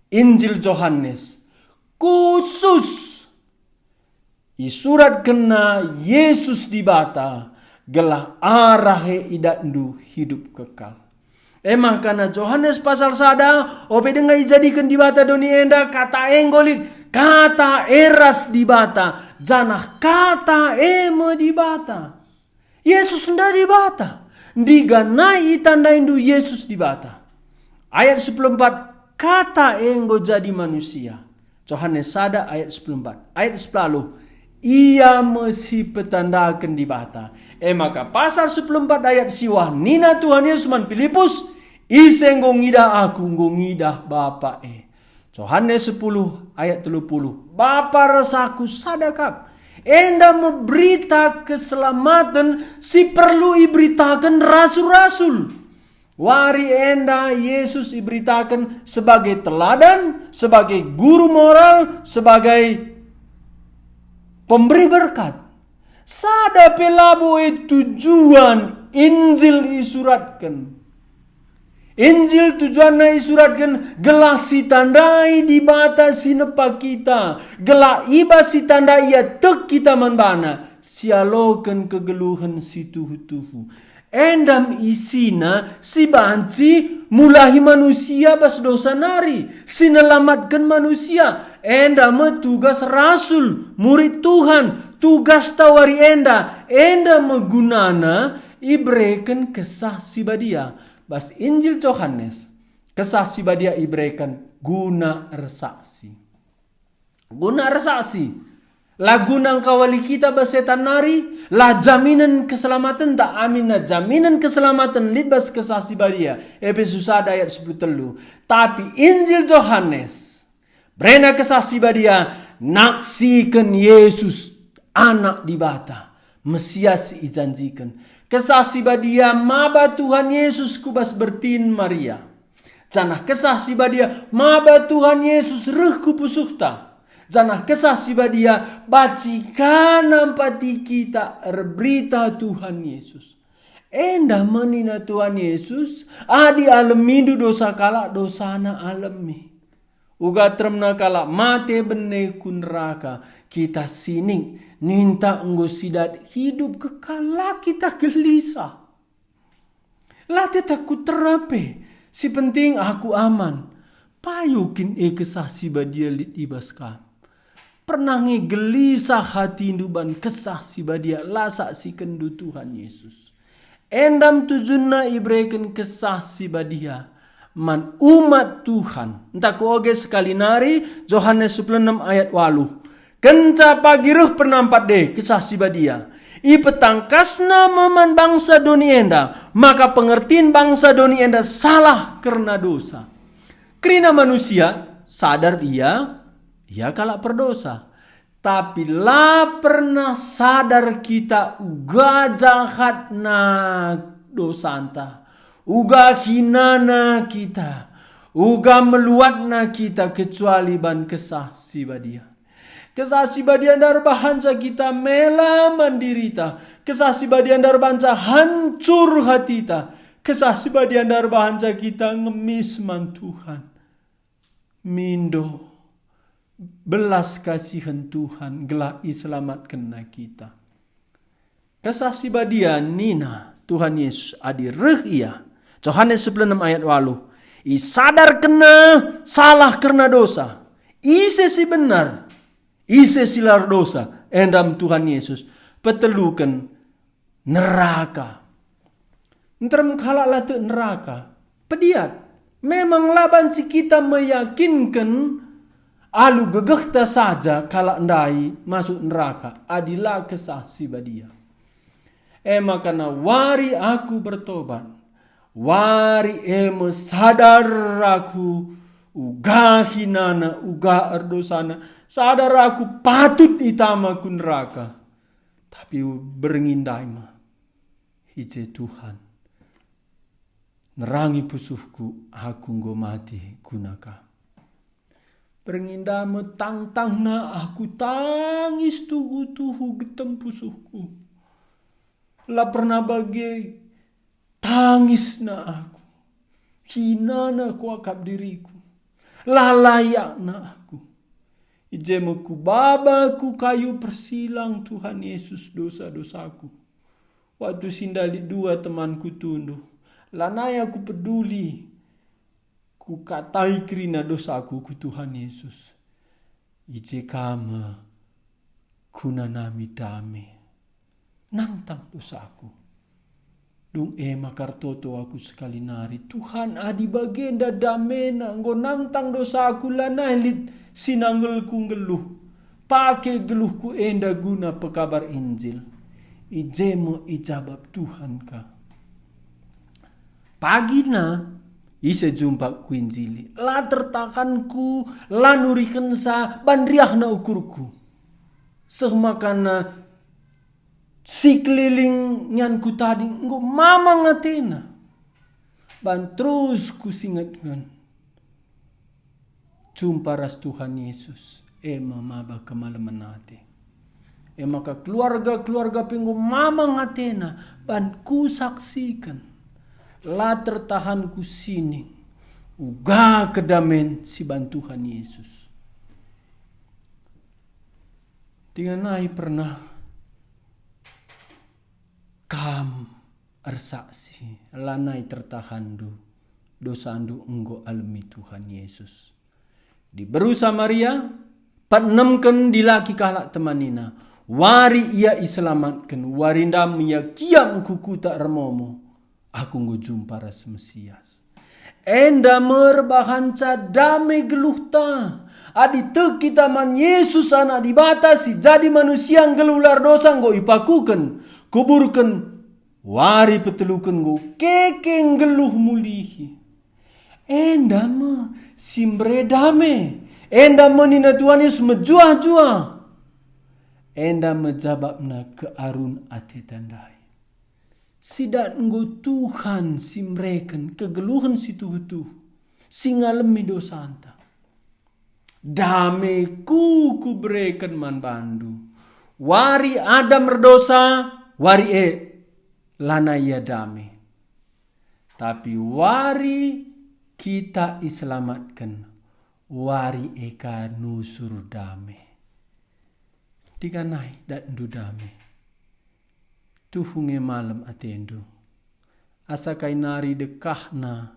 Injil Johanes, khusus isuratkenna Jesus Dibata, gelah arah e idatndu hidup kekal. E maka na Johanes pasal sada, ope denga ijadiken Dibata doni enda, Kata e enggo lit, Kata e ras Dibata, janah Kata e me Dibata. Jesus ndai Dibata. Ndiga nai itandaindu Jesus Dibata? Ayat sepuluh empat, Kata e enggo jadi manusia. Johanes sada ayat sepuluh empat. Ayat sepuluh, Ia me si petandaken Dibata. E maka pasal sepuluh empat ayat siwah nina Tuhan Yesus man Pilipus, "Ise enggo ngidah Aku, enggo ngidah Bapa e." Johanes sepuluh ayat telu puluh, "Bapa ras Aku sada kap." Enda me berita keselamaten si perlu iberitaken rasul-rasul. Wari enda Jesus iberitaken sebagai teladan, sebagai guru moral, sebagai pemberi berkat. Sada pe labo e tujuan Injil isuratken. Injil tujuanna isuratken gelah sitandai Dibata si nepa kita, gelah i bas sitandai Ia tek kita man baNa, sialoken kegeluhen si tuhu-tuhu. Enda me isina si banci mulahi manusia bas dosa nari, si nelamatken manusia. Enda me tugas rasul, murid Tuhan, tugasta wari enda. Enda me gunana ibereken Kesah Si Badia. Bas Injil Johanes, Kesah Si Badia ibereken guna ersaksi. Guna ersaksi. La guna engkawali kita bas setan nari, la jaminen keselamatenta, aminna jaminen keselamaten lit bas Kesah Si Badia. Epesus sada ayat sepuluh telu. Tapi Injil Johanes, berena Kesah Si Badia, naksiken Yesus, Anak Dibata, Mesias si ijanjiken. Kesah Si Badia maba Tuhan Yesus ku bas bertin Maria. Janah Kesah Si Badia maba Tuhan Yesus reh ku pusuhta. Janah Kesah Si Badia banci ka nampati kita erberita Tuhan Yesus. Enda me nina Tuhan Yesus, "Adi alemindu dosa kalak, dosana alemi." Uga teremna kalak mate bene ku neraka, kita sinik, ninta enggo sidat hidup kekal, la kita gelisah. La teta ku tera pe, si penting aku aman. Payo kin e Kesah Si Badia lit i bas kam? Pernah nge gelisah hatindu ban Kesah Si Badia la saksikenndu Tuhan Yesus? Enda me tujunna ibereken Kesah Si Badia man umat Tuhan. Ntah kuoge sekali nari, Johanes sepuluh enem ayat waluh. Kenca pagi reh pernampat de Kesah Si Badia, ipetangkasna me man bangsa doni enda, maka pengertin bangsa doni enda salah kerna dosa. Kerina manusia sadar ia, ia kalak perdosa. Tapi la pernah sadar kita uga jahatna dosanta, uga hinana kita, uga meluatna kita, kecuali ban Kesah Si Badia. Kesah Si Badia enda erbahanca kita mela man dirita. Kesah Si Badia enda erbahanca hancur hatita. Kesah Si Badia enda erbahanca kita ngemis man Tuhan. Mindo, belas kasihen Tuhan gelah iselamatkenNa kita. Kesah Si Badia nina Tuhan Yesus adi reh Ia. Johanes sepuluh enem ayat waluh. IsadarkenNa salah kerna dosa. Ise si benar, ise si la erdosa, enda me Tuhan Yesus. Peteluken, neraka. Nterem kalak la tek neraka. Pediat. Memang la banci kita meyakinken alu gegehta saja kalak ndai masuk neraka adi la Kesah Si Badia. E maka na wari aku bertobat, wari e me sadar aku uga hinana, uga erdosana, sadar aku patut itama ku neraka. Tapi berngi ndai me, i je Tuhan nerangi pusuhku, aku enggo mate guna Kam. Berngi ndai me tangtangna aku tangis tuhu-tuhu getem pusuhku. La pernah bage tangisna aku. Hinana kuakap diriku. La layakna aku. I je me kubaba ku kayu persilang Tuhan Yesus dosa-dosaku. Waktu si ndai lit dua temanku tunduh, lanai aku peduli. Kukatai kerina dosaku ku Tuhan Yesus. I je ka me kunanami dame. Nangtang dosaku. Dung e maka ertoto aku sekali nari, Tuhan, adi bagenda damena, enggo nangtang dosaku, lanai lit si nanggelku nggeluh. Pake geluhku enda guna pekabar Injil. I je me ijabap Tuhan ka. Pagina, ise jumpa kuinjili. La tertahanku, la nurikensa, ban riahna ukurku. Seh makana si keliling nyanku tading enggo mamang atena. Ban terus kusingetken. Jumpa ras Tuhan Yesus, e me maba kemalemen ate. E maka keluarga-keluarga pe enggo mamang atena ban kusaksiken. La tertahan kusining uga kedamen si ban Tuhan Yesus. Denga nai pernah kam ersaksi, lanai tertahanndu, dosandu enggo alemi Tuhan Yesus. Diberu Samaria, penemken dilaki kalak temanina, wari ia iselamatken, wari ndam ia kiap ku kuta ermomo, aku enggo jumpa ras Mesias. Enda me erbahanca dame geluhta. Adi tek kita man Yesus Anak Dibata si jadi manusia nggeluh la erdosa enggo ipakuken, kuburken, wari peteluken enggo keke nggeluh mulihi. Enda me si mbere dame. Enda me nina Tuhan Yesus mejuah-juah. Enda me jabapna kearun ateta ndai. Sidat enggo Tuhan si mereken kegeluhen si tuhu-tuhu, si ngalemi dosanta. Dameku kubereken man bandu. Wari Adam erdosa, wari e lanai ia dame. Tapi wari kita iselamatken, wari e ka nusur dame. Diganai datndu dame. Tuhu nge malem atendu. Asa kai nari dekahna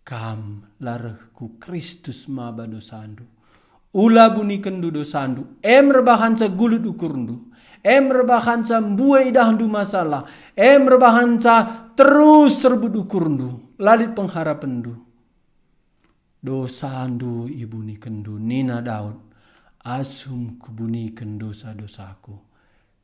kam la reh ku Kristus maba dosandu. Ula bunikenndu dosandu, em erbahanca gulut ukurndu, em erbahanca mbue idahndu masalah, em erbahanca terus serbut ukurndu, la lit pengharapenndu. Dosandu ibunikenndu, nina Daud, asum kubuniken dosa-dosaku.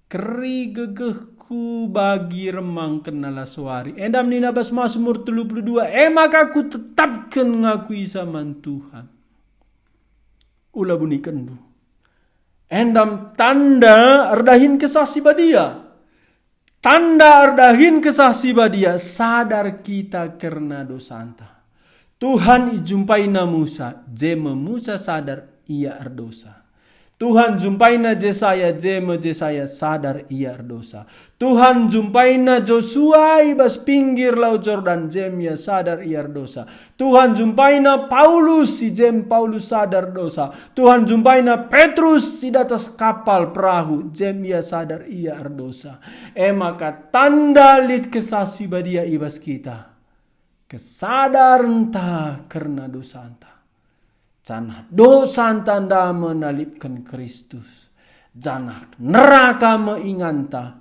Keri gegehku bagi remangken alas wari. Enda me nina bas Masmur telu puluh dua, e maka kutetapken ngakuisa man Tuhan. Ula bunikenndu. Enda me tanda erdahin Kesah Si Badia. Tanda erdahin Kesah Si Badia, sadar kita kerna dosanta. Tuhan ijumpaina Musa, je me Musa sadar ia erdosa. Tuhan jumpaina Jesaya, je me Jesaya sadar ia erdosa. Tuhan jumpaina Josua i bas pinggir Lau Jordan, je me ia sadar ia erdosa. Tuhan jumpaina Paulus, si je me Paulus sadar dosa. Tuhan jumpaina Petrus si datas kapal perahu, je me ia sadar ia erdosa. E maka tanda lit Kesah Si Badia i bas kita. Kesadarenta kerna dosanta. Janah dosanta enda me nalipken Kristus, janah neraka me inganta,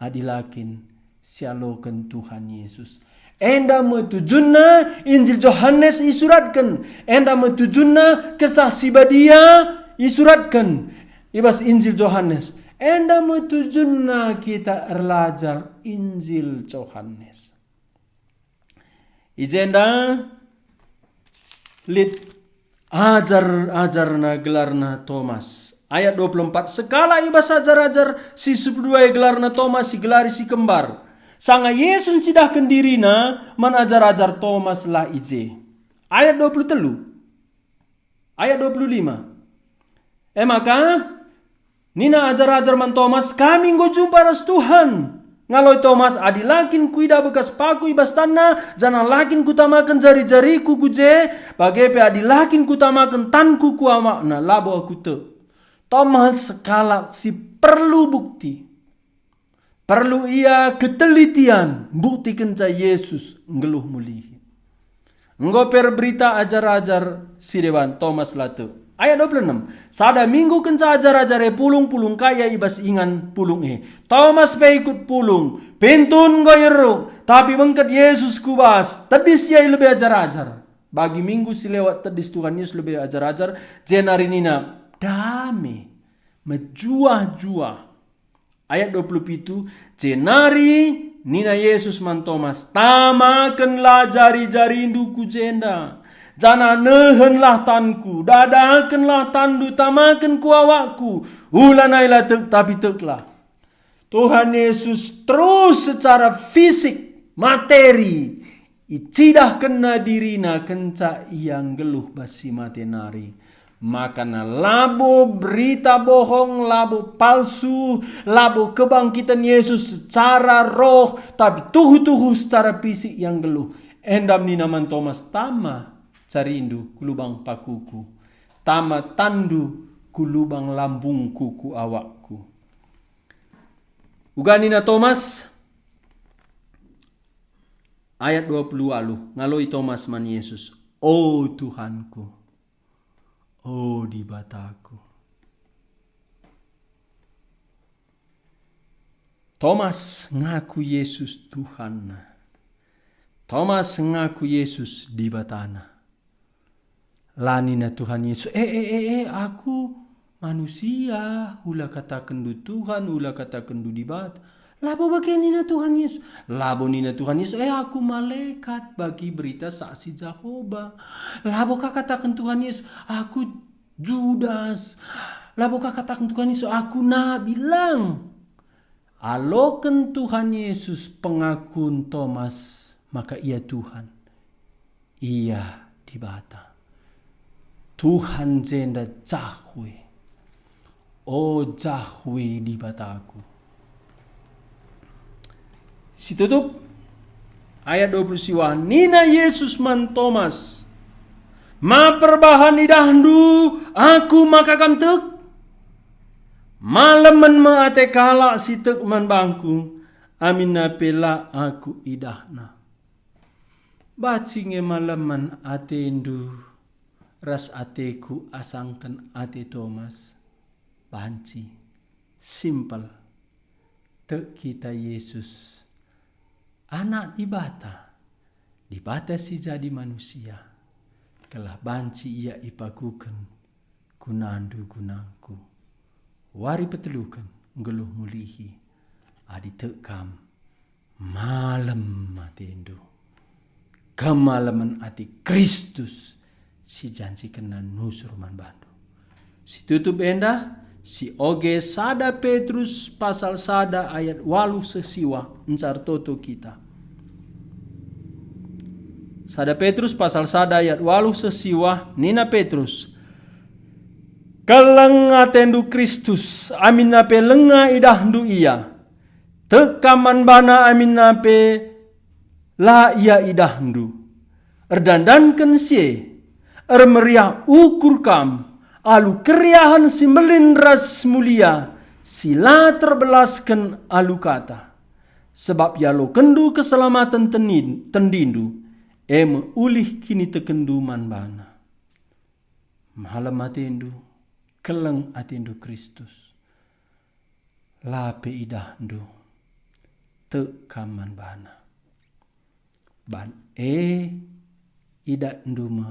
adi la kin sialoken Tuhan Yesus. Enda me tujunna Injil Johanes isuratken, enda me tujunna Kesah Si Badia isuratken i bas Injil Johanes. Enda me tujunna kita erlajar Injil Johanes. I jenda lit ajar-ajarna gelarna Tomas. Ayat dua puluh empat, sekalak i bas ajar-ajar si sepuluh dua e gelarna Tomas, si gelari si kembar. Sanga Yesus ncidahken dirina man ajar-ajar Tomas la i je. Ayat dua puluh telu. Ayat dua puluh lima. E maka, nina ajar-ajar man Tomas, "Kami enggo jumpa ras Tuhan." Ngaloi Tomas, "Adi la kin kuidah bekas paku i bas tanna, janah la kin kutamaken jari-jariku ku je, bage pe adi la kin kutamaken tanku ku awakna, labo aku tek." Tomas sekalak si perlu bukti. Perlu ia ketelitian mbuktikenca Yesus nggeluh mulihi. Enggo pe erberita ajar-ajar si deban, Tomas la tek. Ayat dua puluh enam, sada minggu kenca ajar-ajar e pulung, pulung ka ia i bas ingan pulung e. Tomas pe ikut pulung. Pintun enggo ieruk, tapi bengket Yesus ku bas, tedis ia i lebe ajar-ajar. Bagi minggu si lewat tedis Tuhan Yesus lebe ajar-ajar, jenari nina, "Dame, mejuah-juah." Ayat dua puluh pitu, jenari nina Yesus man Tomas, "Tamakenlah jari-jarindu ku jenda, janah nehenlah tanku, dadakenlah tanndu tamaken ku awakku, ulanai la tek tapi teklah." Tuhan Yesus terus secara fisik, materi, icidahkenNa diriNa kenca Ia nggeluh bas si mate nari. Makana labo berita bohong, labo palsu, labo kebangkiten Yesus secara roh, tapi tuhu-tuhu secara fisik Ia nggeluh. Enda me nina man Tomas, "Tama jarindu ku lubang pakuku, tama tanndu ku lubang lambungku, ku awakku." Uga nina Tomas, ayat dua puluh waluh, ngaloi Tomas man Yesus, "O Tuhanku, o Dibataku." Tomas ngaku Yesus Tuhanna. Tomas ngaku Yesus Dibatana. La nina Tuhan Yesus, "Eh, eh, eh, eh, aku manusia, ula katakenndu Tuhan, ula katakenndu Dibata." Labo bage nina Tuhan Yesus. Labo nina Tuhan Yesus, "Eh, aku malekat bagi berita saksi Jehoba." Labo ka kataken Tuhan Yesus, "Aku Judas." Labo ka kataken Tuhan Yesus, "Aku nabi." Lang. Aloken Tuhan Yesus pengakun Tomas maka Ia Tuhan, Ia Dibata. Tuhan jenda Jahwe. O Jahwe Dibataku. Situtup ayat dua puluh siwa, nina Yesus man Tomas, "Ma perbahan idahndu Aku maka kam tek? Malemen me ate kalak si tek man bangKu, aminna pe la Aku idahna." Banci nge malemen atendu ras ateku asangken ate Tomas? Banci. Simpel. Tek kita Yesus, Anak Dibata, Dibata si jadi manusia, gelah banci Ia ipakuken guna-guna ndu. Wari peteluken nggeluh mulihi, adi tek kam, malem atendu. Kemalemen ate Kristus si janjikenNa nusur man bandu. Situtup enda, Si oge sada Petrus pasal sada ayat waluh seh siwah ncar toto kita. Sada Petrus pasal sada ayat waluh seh siwah, nina Petrus, "Keleng atendu Kristus, aminna pe lenga idahndu ia. Tek kam man bana aminna pe la ia idahndu. Erdandanken si e, ermeriah ukur kam, alu keriahen si mbelin ras mulia, si la terbelasken alu kata. Sebab ialokenndu keselamaten tenin-, tendindu, e me ulih kinitekenndu man bana." Malem atendu, keleng atendu Kristus. La pe idahndu, tek kam man bana. Ban e idatndu me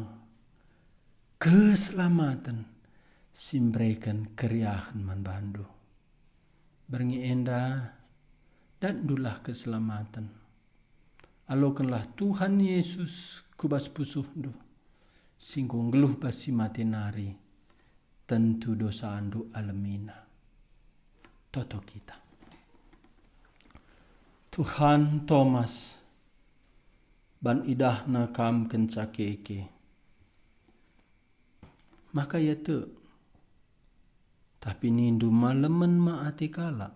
keselamaten si mbereken keriahen man bandu. Berngi enda, datndulah keselamaten. Alokenlah Tuhan Yesus ku bas pusuhndu, si enggo nggeluh bas si mate nari, tentu dosandu alemina. Toto kita. Tuhan, Tomas, ban idahna kam kenca keke, maka ia tek. Tapi nindu malemen me ate kalak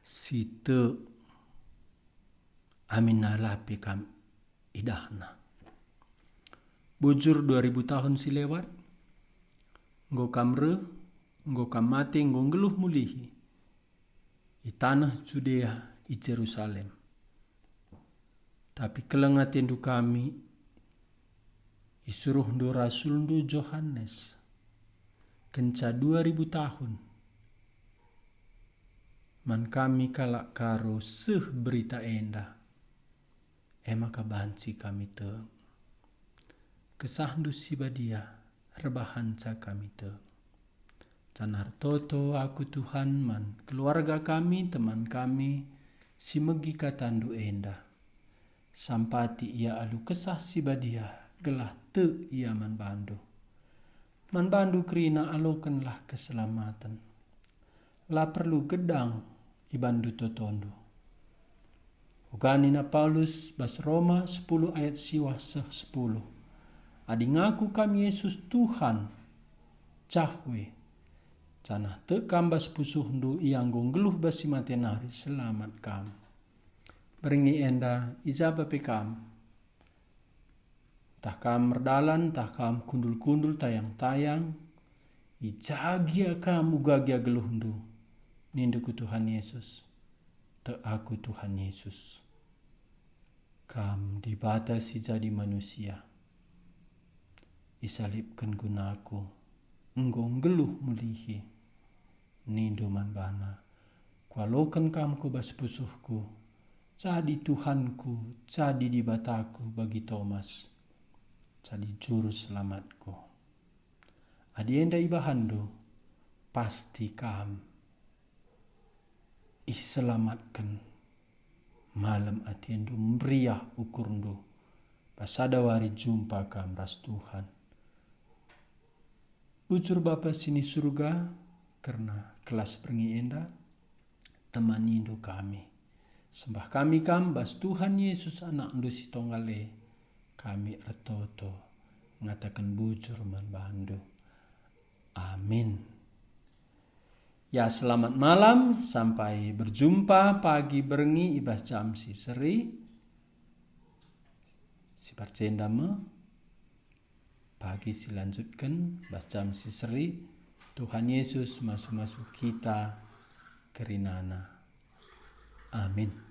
si tek, aminna la pe kam idahna. Bujur dua ribu tahun si lewat, enggo kam reh, enggo kam mate, enggo nggeluh mulihi i taneh Judea, i Jerusalem. Tapi keleng atendu kami, isuruhndu rasulndu Johanes, kenca dua ribu tahun, man kami kalak Karo seh berita enda, e maka banci kami tek. Kesahndu si badia erbahanca kami tek. Janah ertoto aku, Tuhan, man keluarga kami, teman kami, si megi katandu enda. Sampati ia alu Kesah Si Badia, gelah tek ia man bandu. Man bandu kerina alokenlah keselamaten. La perlu gedang ibandu totondu. Uga nina Paulus bas Roma sepuluh ayat siwah seh sepuluh, "Adi ngaku kam Yesus Tuhan, Jahwe, janah tek kam bas pusuhndu ia enggo nggeluh bas si mate nari, selamat kam." Berngi enda, i ja pe kam, ntah kam erdalan, ntah kam kundul-kundul tayang-tayang, i ja gia kam, uga gia geluhndu, nindu ku Tuhan Yesus, "Tek aku, Tuhan Yesus." Kam Dibata si jadi manusia, isalibken guna aku, enggo nggeluh mulihi. Nindu man bana, "Kualoken kam ku bas pusuhku, jadi Tuhanku, jadi Dibataku," bagi Tomas, jadi Juru Selamatku. Adi enda ibahanndu, pasti kam iselamatken, malem atendu, meriah ukurndu, pas sada wari jumpa kam ras Tuhan. Bujur Bapa si ni Surga, kerna kelas berngi enda, temanindu kami. Sembah kami Kam bas Tuhan Yesus, AnakNdu si Tonggal e, kami ertoto ngataken bujur man bandu. Amin. Ya, selamat malam, sampai berjumpa pagi berngi i bas jam si seri. Si parcenda me pagi si lanjutken bas jam si seri. Tuhan Yesus masu-masu kita kerinana. Amin.